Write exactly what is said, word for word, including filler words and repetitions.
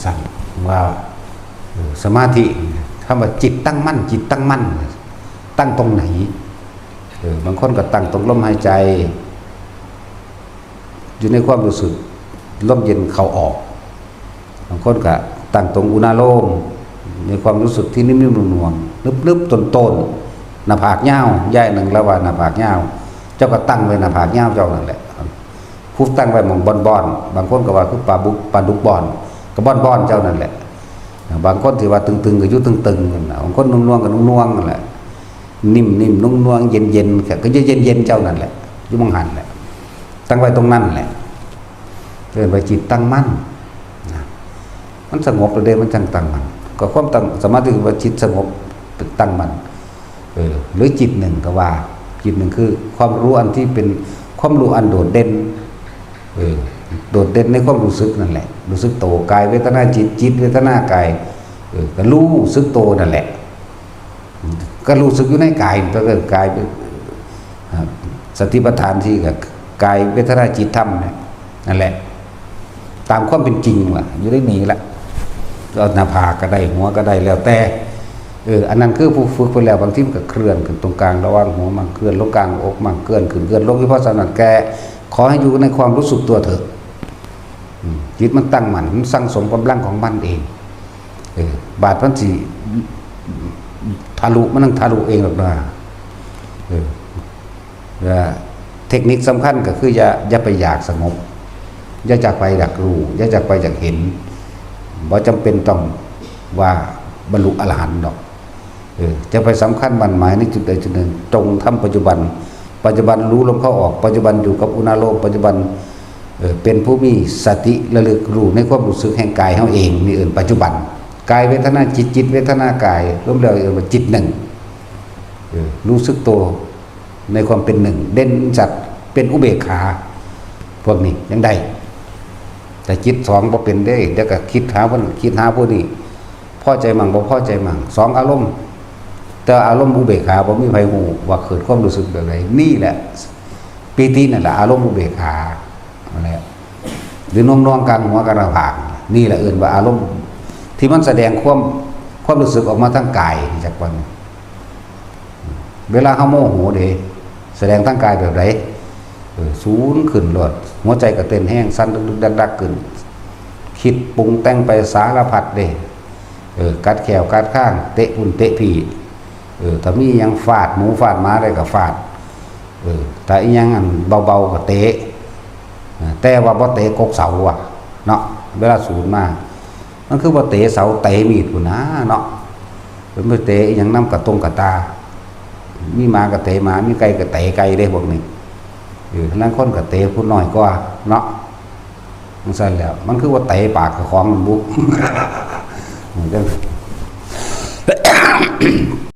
สั่งว่าเออสมาธิคำว่าจิตตั้งมั่น จิตตั้งมั่น ตั้งตรงไหนเออบางคนก็ตั้งตรงลมหายใจ อยู่ในความรู้สึกลมเย็นเข้าออก บางคนก็ตั้งตรงอุณาโลม ในความรู้สึกที่นิ่มๆหน่วงๆนึบๆต้นๆหน้าผากยาว ย่ายหนึ่งแล้วว่าหน้าผากยาว เจ้าก็ตั้งไว้หน้าผากยาวเจ้านั่นแหละ ผู้ตั้งไว้หม่องบอนๆ บางคนก็ว่าคือปลาบุก ปลาดุกบอน ก็บอนๆเจ้านั่นแหละ บางคนที่ว่าตึงๆก็อยู่ตึงๆนั่นน่ะ บางคนนุ่งนวงก็นุ่งนวงนั่นแหละ นิ่มๆนุ่งนวง เย็นๆก็อยู่เย็นๆเจ้านั่นแหละ อยู่หม่องหั้นแหละ ตั้งไว้ตรงนั้นแหละ เอิ้นว่าจิตตั้งมั่นนะ มันสงบแล้วเด้ มันจั่งตั้งมั่น ก็ความตั้งสมาธิว่าจิตสงบตั้งมั่น เออ หรือจิตหนึ่งก็ว่า จิตหนึ่งคือความรู้อันที่เป็นความรู้อันโดดเด่น เออ โดดเด่นในความรู้สึกนั่นแหละ รู้สึกโต กายเวทนาจิต จิตเวทนากาย เออ ก็รู้สึกโตนั่นแหละ ก็รู้สึกอยู่ในกาย ก็คือกายเป็น อ่า สติปัฏฐานสี่ก็กายเวทนาจิตธรรมเนี่ย นั่นแหละ ตามความเป็นจริงว่ะ อยู่ในนี้ละ ก็หน้าผากก็ได้ หัวก็ได้ แล้วแต่ เออ อันนั้นคือผู้ฝึกไปแล้ว บางทีมันก็เคลื่อนขึ้นตรงกลางระหว่างหัวมั่ง เคลื่อนลงกลางอกมั่ง เคลื่อนขึ้น เคลื่อนลง อยู่เพราะฉะนั้นแก ขอให้อยู่ในความรู้สึกตัวเถอะ อืม จิตมันตั้งมั่น มันสั่งสมกำลังของมันเอง เออ บาดมันสิทะลุ มันต้องทะลุเองหรอกนะ เออ และเทคนิคสำคัญก็คืออย่า อย่าไปอยากสงบ อย่าจากไปอยากรู้ อย่าจากไปอยากเห็น บ่จำเป็นต้องว่าบรรลุอรหันต์ดอก เออ จะไปสำคัญมั่นหมายในจุดใดจุดหนึ่ง จงทำปัจจุบัน ปัจจุบันรู้ลมเข้าออก ปัจจุบันอยู่กับอุณาโลม ปัจจุบัน เออ เป็นผู้มีสติระลึกรู้ในความรู้สึกแห่งกายเฮาเอง นี่เอิ้นปัจจุบัน กายเวทนาจิต จิตเวทนากาย รวมแล้วเอิ้นว่าจิตหนึ่ง เออ รู้สึกตัวในความเป็นหนึ่ง เด่นชัด เป็นอุเบกขา พวกนี้ยังได้ แต่จิตสองบ่เป็นเด้ เดี๋ยวก็คิดหาคน คิดหาผู้นี้ พอใจมั่งบ่พอใจมั่ง สองอารมณ์ แต่อารมณ์อุเบกขาบ่มีไผฮู้ว่าเกิดความรู้สึกแบบใด นี่แหละ ปีตินั่นแหละ อารมณ์อุเบกขา นั่นแหละ หรือหน่วงๆกลางหัวกลางหน้าผาก นี่แหละเอิ้นว่าอารมณ์ ที่มันแสดงความ ความรู้สึกออกมาทางกาย จักวัน เวลาเฮาโมโหเด้ แสดงทางกายแบบใด เออ สูนขึ้นโลด หัวใจก็เต้นแฮง สั่นดึกๆดักๆขึ้น คิดปรุงแต่งไปสารพัดเด้ เออ กัดแข้วกัดคาง เตะพุ่นเตะพี้ เออ ถ้ามีหยังฟาดหมูฟาดหมาได้ก็ฟาด เออ ถ้าอีหยังอันเบาๆก็เตะ เออ แต่ว่าบ่เตะกกเสาว่ะ เนาะ เวลาสูนมา มันคือบ่เตะเสาเตะมีดพู้นนะเนาะ เพิ่นไปเตะอีหยังนำกะตงกะตา มีหมากะเตะหมา มีไก่กะเตะไก่เด้พวกนี้ เออ ลางคนกะเตะผู้น้อยกว่าเนาะ จั่งซั่นแหล้ว มันคือว่าเตะปากเจ้าของมันบุ จั่ง